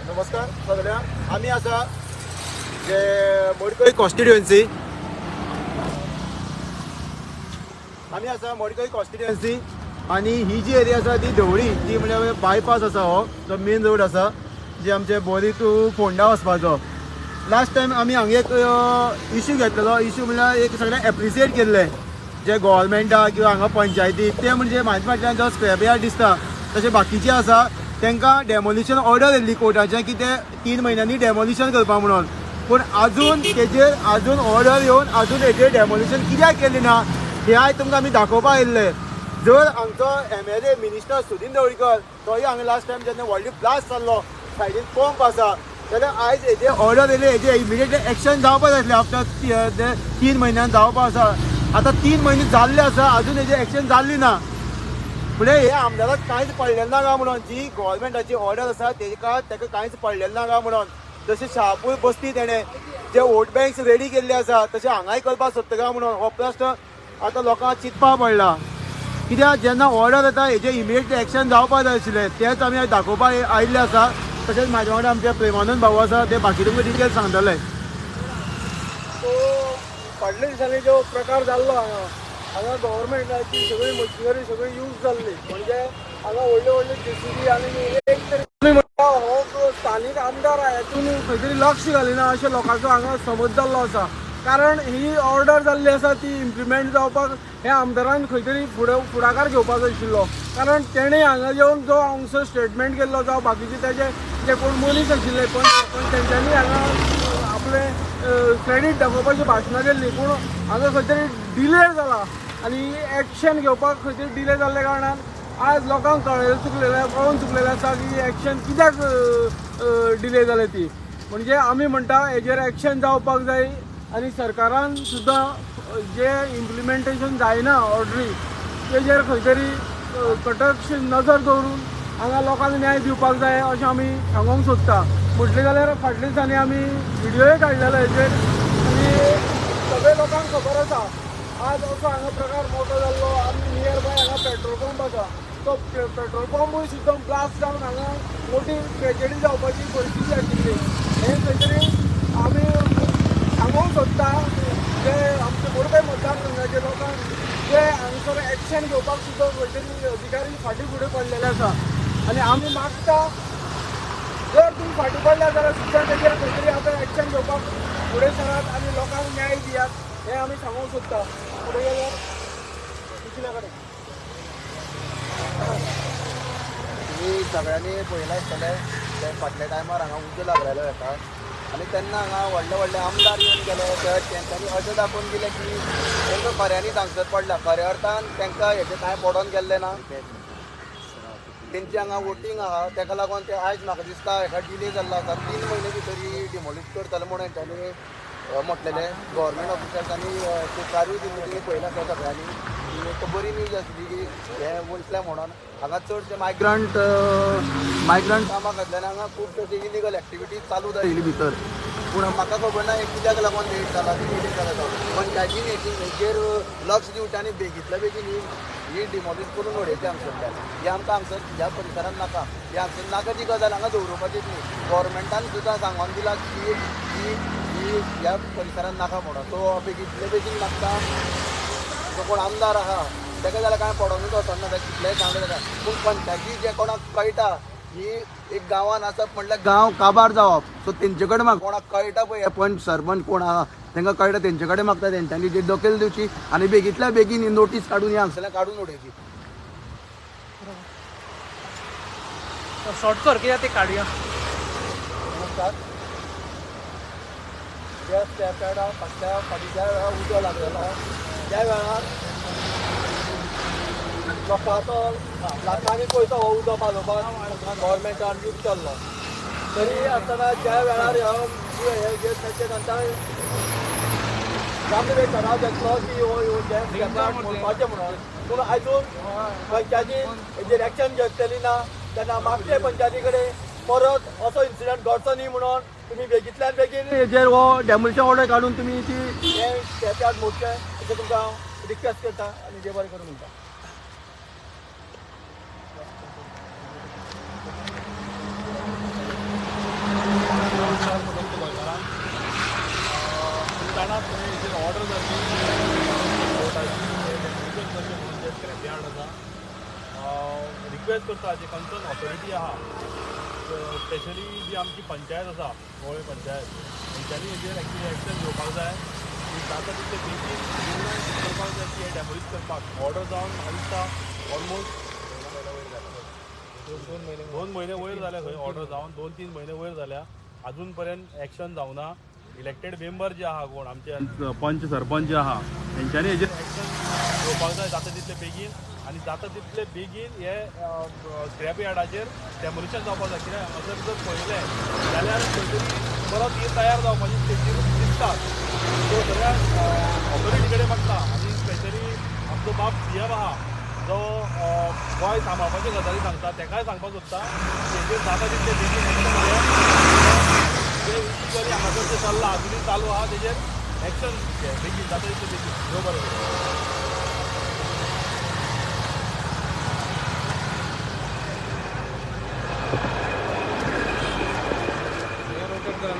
नमस्कार सगळ्यांक. आमी आसा जे मडकय कॉन्स्टिट्युएन्सी, आमी आसा मडकय कॉन्स्टिट्युएन्सी आनी ही जी एरिया आसा ती धवळी, ती म्हणल्यार बायपास आसा, हो जो मेन रोड आसा जे आमचे बोरी टू फोंडा वचपाचो. लास्ट टायम आमी हांगा एक इश्यू घेतलेलो. इश्यू म्हणल्यार एक सगळ्यांक एप्रिसिएट केल्ले जे गोवोरमेंटा किंवा हांगा पंचायती, ते म्हणजे म्हाजे फाटल्यान जो स्क्रॅप यार्ड दिसता तशें बाकीचे आसा तांकां डेमोलिशन ऑर्डर येयल्ली कोर्टाचें की ते 3 म्हयन्यांनी डेमोलिशन करपा म्हणून. पूण आजून तेजेर आजून ऑर्डर येवन आजून हेजेर डेमोलिशन कित्याक केली ना हे आयज तुमकां आमी दाखोवपाक आयिल्ले. जर हांगचो MLA minister Sudin Dhavalikar तोय हांगा लास्ट टायम जेन्ना व्हडली ब्लास्ट जाल्लो सायडीन पंप आसा जाल्यार आयज हेजे ऑर्डर येयले हेजे इमिडिएटली एक्शन जावपाक जाय आसलें. आफ्टर 3 म्हयन्यान जावपा आसा, आतां 3 म्हयने जाल्ले आसा आजून हेजे एक्शन जाल्ली ना. म्हणजे हे आमदाराक कांयच पडलें ना काय म्हणून, जी गोवोरमेंटाची ऑर्डर आसा तेका कांयच पडलें ना काय म्हणून. जशें शहापूर बस्ती तेणें जे वोट बँक्स रेडी केल्ले आसा तशें हांगाय करपाक सोदता काय म्हणून हो प्रश्न आतां लोकांक चिंतपा पडला. कित्याक जेन्ना ऑर्डर येता हेजे इमिडिएटली एक्शन जावपाक जाय आशिल्लें, तेंच आमी आयज दाखोवपाक आयिल्ले आसा. तशेंच म्हाज्या वांगडा आमचे प्रेमानंद भाऊ आसा, ते बाकी तुमकां डिटेल्स सांगतले. सो फाटल्या दिसांनी जो प्रकार जाल्लो हांगा, हांगा गव्हर्मेंटाची सगळी मशिनरी सगळी यूज जाल्ली, म्हणजे हांगा व्हडले व्हडले जेसीबी आनी एक तरी म्हणटा हो स्थानीक आमदार हेतून खंय तरी लक्ष घालिना अशें लोकांचो हांगा समज जाल्लो आसा. कारण ही ऑर्डर जाल्ली आसा ती इम्प्लिमेंट जावपाक ह्या आमदारान खंय तरी फुडाकार घेवपाचो आशिल्लो. कारण तेणें हांगा येवन जो हांगसर स्टेटमेंट केल्लो जावं बाकीचे तेजे जे कोण मनीस आशिल्ले पण तेंच्यांनी हांगा आपलें क्रेडीट दाखोवपाची भाशणां केल्ली, पूण हांगा खंय तरी डिले जाला आनी एक्शन घेवपाक खंय तरी डिले जाल्ल्या कारणान आज लोकांक कळून चुकलेलें आसा की एक्शन कित्याक डिले जालें ती. म्हणजे आमी म्हणटा हेजेर एक्शन जावपाक जाय आनी सरकारान सुद्दां जे इम्प्लिमेंटेशन जायना ऑर्डरी तेजेर खंय तरी कटक्ष नजर दवरून हांगा लोकांक न्याय दिवपाक जाय अशें आमी सांगूंक सोदता. म्हटलें जाल्यार फाटल्या दिसांनी आमी व्हिडियोय काडलेलो हेजेर आनी सगळे लोकांक खबर आसा. आज असो हांगा प्रकार मोठो जाल्लो. आमी नियर बाय हांगा पेट्रोल पंप आसा, तो पेट्रोल पंपूय सुद्दां ब्लास्ट जावन हांगा मोठी ट्रेजेडी जावपाची परिस्थिती आशिल्ली. हें खंय तरी आमी सांगूंक सोदता जे आमचे मडकय मतदारसंघाचे लोकांक जे हांगसर एक्शन घेवपाक सुद्दां खंय तरी अधिकारी फाटीं फुडें पडलेले आसा. आनी आमी मागता जर तुमी फाटीं पडल्या जाल्यार सुद्दां तेजेर खंय तरी आतां एक्शन घेवपाक फुडें सरात आनी लोकांक न्याय दियात हें आमी सांगूंक सोदता. फुडें गेल्यार दुसऱ्या कडेन तुमी सगळ्यांनी पळयलां आसतलें ते फाटल्या टायमार हांगा उजो लागलेलो येता आनी तेन्ना हांगा व्हडले व्हडले आमदार येवन गेले तर तेंच्यांनी अशें दाखोवन दिलें की तांकां खऱ्यांनी हांगसर पडला, खऱ्या अर्थान तांकां हेजें कांय पडोन गेल्लें ना. तेंची हांगा वोटींग आहा तेका लागून ते आयज म्हाका दिसता हेका डिले जाल्लो आसा. 3 म्हयने भितर ही डिमोलिश करतले म्हणून हेंच्यांनी म्हटलेलें. गव्हर्मेंट ऑफिसर्सांनी पुकारूय दिल्ली, तुमी पळयलां आसा सगळ्यांनी. एक बरी न्यूज आसली की हें वयतलें म्हणून. हांगा चडशे मायग्रंट कामाक घातल्यान हांगा खूब तशे इलिगल एक्टिविटीज चालू जाली भितर. पूण म्हाका खबर ना हें कित्याक लागून लेट जाला, डिले जाला. तो पंचायतीन हेचेर लक्ष दिवचें आनी बेगींतल्या बेगीन ही डिमोलिश करून उडयची हांगसरल्यान. ही आमकां हांगसर ह्या परिसरांत नाका, ही हांगसर नाका ती गजाल हांगा दवरुपाचीच न्ही. गव्हर्मेंटान सुद्दां सांगून दिलां की ही ह्या परिसरांत नाका म्हणून. सो बेगींतले बेगीन मागता जो कोण आमदार आहा तेका जाल्यार कांय पडोनूच वचना, ताका कितलेंय सांगलें जाल्यार. पूण पंचायती जे कोणाक कळटा ही एक गांवान आसप म्हणल्यार गांव काबार जावप. सो तेंचे कडेन माग कोणाक कळटा पळय पंच सरपंच कोण आहा तांकां कळटा तेंचे कडेन मागता तेंच्यांनी जी दखल दिवची आनी बेगींतल्या बेगीन ही नोटीस काडून ही हांगसरल्यान काडून उडयची. शॉर्ट कर कित्याक ते काडया. नमस्कार. ज्या स्क्रॅप यार्डा फाटल्या फाटीं ज्या वेळार उजो लागलेलो त्या वेळार लोकांचो लाखांनी पयसो हो उजो पालोवपाक गव्हर्मेंटान यूज केल्लो. तरी आसतना ज्या वेळार हे ताचे नंतर आमी ठराव घेतलो की हो स्क्रॅप यार्ड मोडपाचें म्हणून. पूण आजून पंचायतीन हेजेर एक्शन घेतलेली ना. तेन्ना मागचे पंचायती कडेन परत असो इन्सिडंट घडचो न्ही म्हणून तुमी बेगींतल्यान बेगीन हेजेर हो डेमोलिशन ऑर्डर काडून तुमी ती हें स्क्रॅप यार्ड मोडचें अशें तुमकां हांव रिक्वेस्ट करता आनी देव बरें करूं म्हणटा. रिक्वेस्ट करता जे कन्सर्न ऑथॉरिटी आहा, स्पेशली जी आमची पंचायत आसा, गोवे पंचायत, तेंच्यांनी हेजेर एक्चुली एक्शन घेवपाक जाय की जाता तितले बेगीन निर्णय करपाक जाय की हे डेमोलीश करपाक. ऑर्डर जावन म्हाका दिसता ऑलमोस्ट 2 म्हयने वयर जाल्या, खंय ऑर्डर जावन 2-3 म्हयने वयर जाल्या, अजून पर्यंत एक्शन जावना. इलेक्टेड मेंबर जे आहा कोण आमचे पंच सरपंच जे आहा तेंच्यांनी हेजेर एक्शन घेवपाक जाय जाता तितले बेगीन, आनी जाता तितले बेगीन हे स्क्रॅप यार्डाचेर डेमोलिशन जावपाक जाय. कित्याक हांगासर जर पळयलें जाल्यार खंय तरी परत ही तयार जावपाची स्टेजीर दिसता. सो सगळ्या ऑथॉरिटी कडेन मागता आनी स्पेशली आमचो बाब सीएम आहा जो गोंय सांबाळपाच्यो गजाली सांगता तेकाय सांगपाक सोदता हेजेर जाता तितले बेगीन एक्शन घे. जे इलिगली हांगासर जें चल्लां अजुनूय चालू आहा तेजेर एक्शन घे बेगीन, जाता तितले बेगीन. देव बरें करूं. रोटेट करा.